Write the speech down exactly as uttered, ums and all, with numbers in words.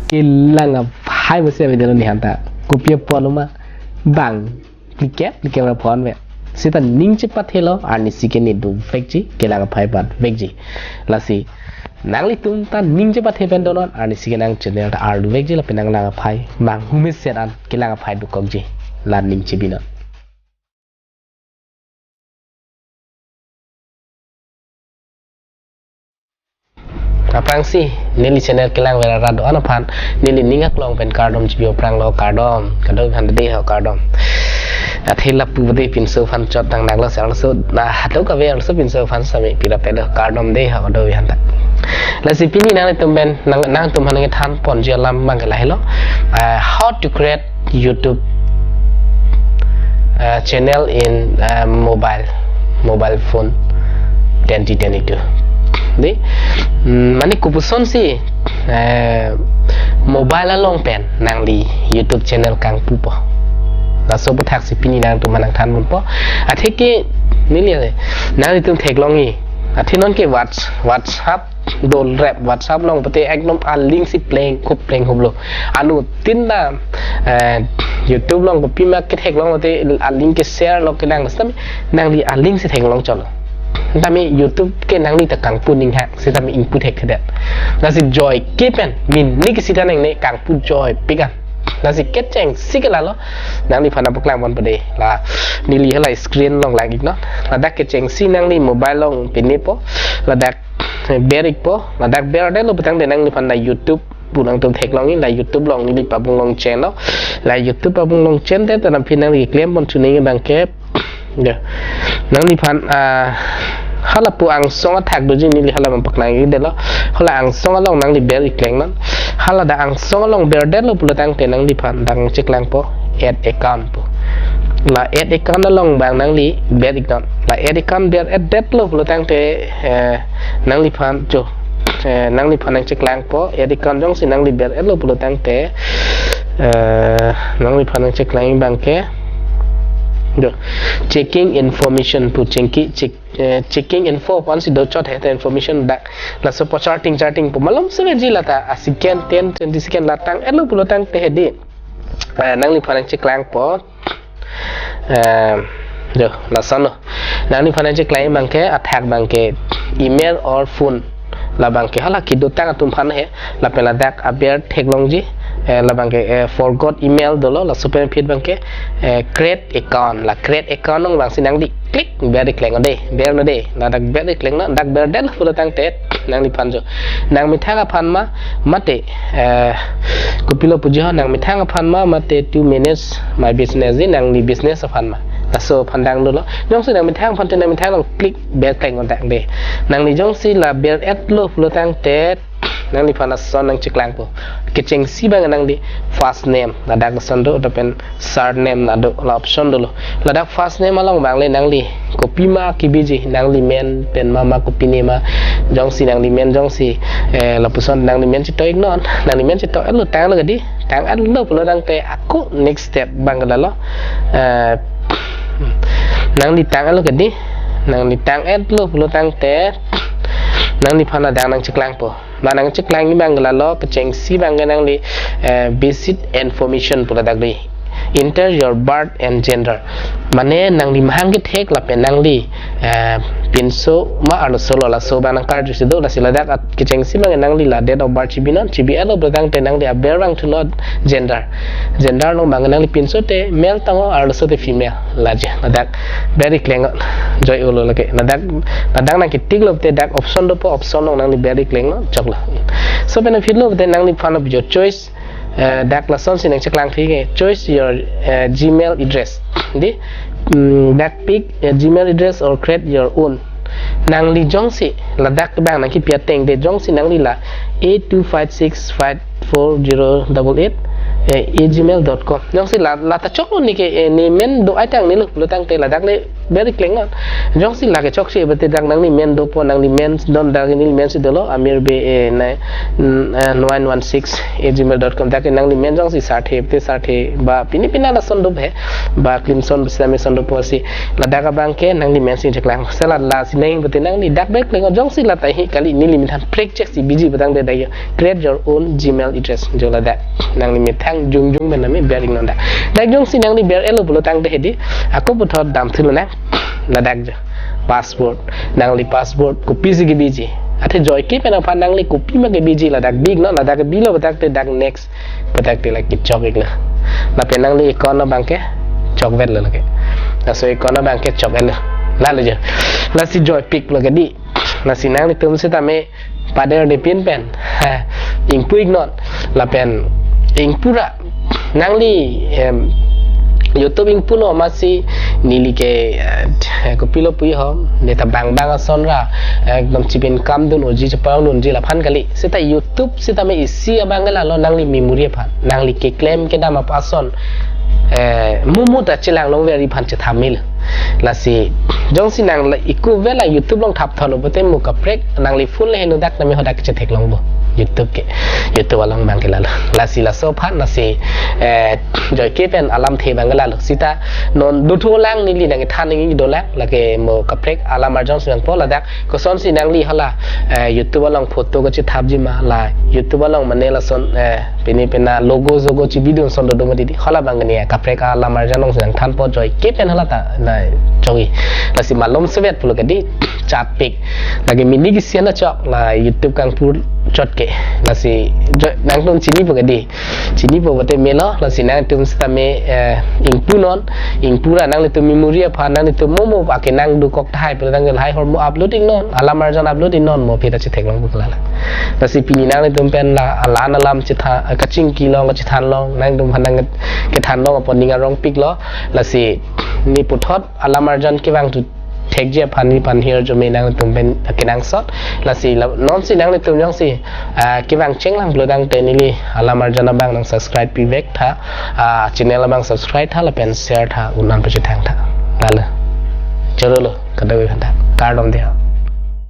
kelang aphai masi ave dolo nehan ta. Kopi apotlo ma bang phlikep phlikep ra phonve. Seta ning chepathelo, arnisi ke ne dovekji, kelang aphai patvekji. Lasi nanglitum ta ning chepathe pen donon, arnisi ke nang channel ta arluvekji, lapen nanglang aphai bang humesen an kelang aphai dokokji. La ning chebinon. Aphrangsi neli channel kelang vera ra do-an aphan neli ning aklong pen kardom chibi aphranglo, kardom. Kardom aphan dei ho, kardom. Athe lapu dei pinso aphan chot tang naklo, sar so na hato kave arloso pinso aphan sami pira pelo, kardom dei ho, kardom aphan ta. Lasi pini nangtum pen nang, nangtum aphan nangthan ponji alam abang ke lahelo. Ah, how to create YouTube, uh, channel in, uh, mobile, mobile phone twenty twenty-two. Dei, mm, mane kopusonsi, uh, mobile along pen nangli YouTube channel kangpupo. Laso aputhak si pini nangtum aphan nangthan ponpo. Athe ke neli, nanglitum theklongji. Athe non ke Whats-, WhatsApp dolrep, WhatsApp along pute ekdom a-link si pleng, khup pleng khuplo. Anuttin ta, eh, YouTube along kopima ketheklong pute a-link ke share lo kedang, sitame nangli a-link si theklong chotlo. Tame YouTube ke nangli ta kangpu ninghak, sitame ingpu thekthedet. Lasi joike pen, mini ke sita nangne kangpu joipik an. Lasi kechengsi ke lalo, nangliphan nangpaklang ponpo dei. La neli hala screen along lang-iknon. Ladak kechengsi nangli mobile along pinepo, ladak ber-ikpo, ladak berdetlo putangte nangliphan la YouTube pu nangtum theklongji, la YouTube along neli pabung longchenlo. La YouTube pabung longchen te, tadam phi nangli klem pon chuning abang ke. Ya. Nangliphan, ah, hala pu angsong athak doji, neli hala abang paklang-ikdetlo. Hala angsong along nangli ber-iklengnon. Hala dak angsong along berdetlo pulotangte nangliphan dak cheklangpo add account pu. La add account along abang nangli ber-iknon. La add account ber-etdetlo pulotangte, eh, nangliphan jo, eh, nangliphan nangcheklangpo, add account jongsi nangli ber-etlo pulotangte, eh, nangliphan nangcheklang abang ke, jo, checking information pu, checking, check, eh, checking info pu ansi do chot he, ta information dak laso po charting, charting pu malom se veji, lata a second, ten, twenty second la tang-etlo pulotangte hedi, eh, nangliphan nangcheklangpo. Eh, jo, lasonlo. Nangliphan nangcheklang abang ke, athak abang ke email or phone. Labang ke hala kedotang atum aphan he, lapen ladak aber theklongji, eh, labang ke, eh, forgot email dolo, laso pen aphi abang ke, eh, create account. La create account along abangsi nangli click, ber-iklengnon dei, bernon dei. Ladak ber-iklengnon, dak berdetlo pulotangte nangliphan jo, nangmethang aphan ma, mate, eh, kopilo puji ho, nangmethang aphan ma, mate to manage my business, dei, nangli business aphan ma. Laso aphan dang dolo. Jongsi nangmethang aphan te nangmethang along click ber-iklengnon dak dei. Nangli jongsi la ber-etlo pulotangte nangliphan lason nangcheklangpo. Kechengsi abang nangli first name, ladak lason do, lapen surname la do, la option dolo. Ladak first name along abang le nangli kopima kebiji, nangli men pen ma, ma kopine ma, jongsi nangli men jongsi, eh, lapuson nangli men cheto-iknon, nangli men cheto-etlo, tanglo kedi, tang-etlo pulotangte ako next step abang ke lalo. Eh, nangli tang-etlo kedi, nangli tang-etlo pulotangte nangliphan ladak nangcheklangpo. La nangcheklang abang ke lalo, kechengsi abang ke nangli, eh, basic information pu ladak dei. Enter your birth and gender. Mane nangli mahang kethek lapen nangli, eh, pinso ma arloso lo, laso abang nangkarjusi do, lasi ladak at-, kechengsi abang ke nangli la date of birth chibinon, chibi-etlo pulotangte nangli aber vangthunon, gender. Gender along abang ke nangli pinso te male tangho, arloso te female. Laje, ladak ber-iklengnon, joi-olo lake. Ladak, ladak nangketiklo pute dak option dopo, option along nangli ber-iklengnon, choklo. So pen aphi lo pute nangliphan of your choice, eh, dak lasonsi nangcheklang thik ke, choose your, eh, Gmail address. Dei, mm, dak pick, eh, Gmail address or create your own. Nangli jongsi ladak abang nangkepi ateng dei, jongsi nangli la eight two five six five four zero double eight, eh, a gmail dot com. Jongsi la, la ta choklo neke, eh, ne men do-ai tang nilo, lo tangte ladak le very kleng non. Jongsi lake chokche bete dak nangli men dopo, nangli men don dak neli men si dolo, Amir Bey, eh, nine, mm, eh, nine one six at gmail dot com. Dak nangli men jongsi sarthe, te sarthe, ba pini pina lason dopo he, ba klimson, sitame son dopo si, ladak abang ke nangli men si cheklang. Sela lasi neng bete nangli dak very kleng non, jongsi la ta hi kali neli methang prekchek si biji petang de dak yo. Create your own Gmail address. Jo ladak nangli methang jongjong pen nami ber-ik non dak. Dak jongsi nangli ber-etlo pulo tangte hedi, ako puthot damthu lonang. Ladak jo password. Nangli password kopisi kebiji. Athe joike pen aphan nangli kopima kebiji ladak bi-ik non, ladak kebilo petang te dak next petang te lake chok-iklo. Lapen nangli account abang ke chokvetlo lake. Laso account abang ke chok-etlo. Lalo jo. Lasi joipiklo kedi. Lasi nanglitum sitame paderdepin pen, ha, ingpu-ik non, lapen ingpura nangli, em, YouTube ingpu non masi neli ke, eh, kopilo pu ho, ne ta bang bang ason ra, eh, ekdom chipin kam dun oji chepang dunji laphan kali. Seta YouTube sitame isi abang ke lalo nangli memory aphan, nangli keklem kedam apason, eh, mumu ta chelang longver aphan chetham mil. Lasi jongsi nang la iku vela YouTube along thap thalo bete mo kaprek nangli phone le heno dak nami hadak chetheklongpo YouTube ke. YouTube along abang ke lalo. Lasi laso aphan lasi, eh, joike pen alamthe abang ke lalo. Seta non dothulang neli nangthan nangji dolang lake mo kaprek alam arjan si nangpo ladak kosonsi nangli hala, eh, YouTube along photo kachethapji ma la YouTube along mane lason, eh, pini pena logo jogo chibidun ason dodo ma didi. Hala abang ke ne kaprek alam arjan along si nangthanpo joike pen hala ta na chok-ik. Lasi malom sevet pulo kedi chatpik. Lake mini kisian na chok la YouTube kangpur chot ke. Lasi jo nangtum chinipo kedi. Chinipo bete melo, lasi nangtum sitame, eh, ingpu non, ingpura nanglitum memory aphan nanglitum momo akenang dokok tahai pulo tangte lahai ahormu upload-ik non, alam arjan upload-ik non mo aphi ta chetheklongpo ke lalo. Lasi pini nanglitum pen la alan alam chetha, kachingki long kachethan long, nangtum aphan nangkethan long apot ning arongpiklo, lasi ne puthot alam arjan kevang tu thekji aphan nephan hirjume nangtum pen kenangsot. Lasi la, nonsi nanglitum jongsi, ah, kevang chenglang pulo tangte neli alam arjan abang nang subscribe pivek tha, ah, channel abang subscribe tha lapen share tha un-an pachethang tha. Lalo. Chorolo, kadokave aphan ta. Kardom dei.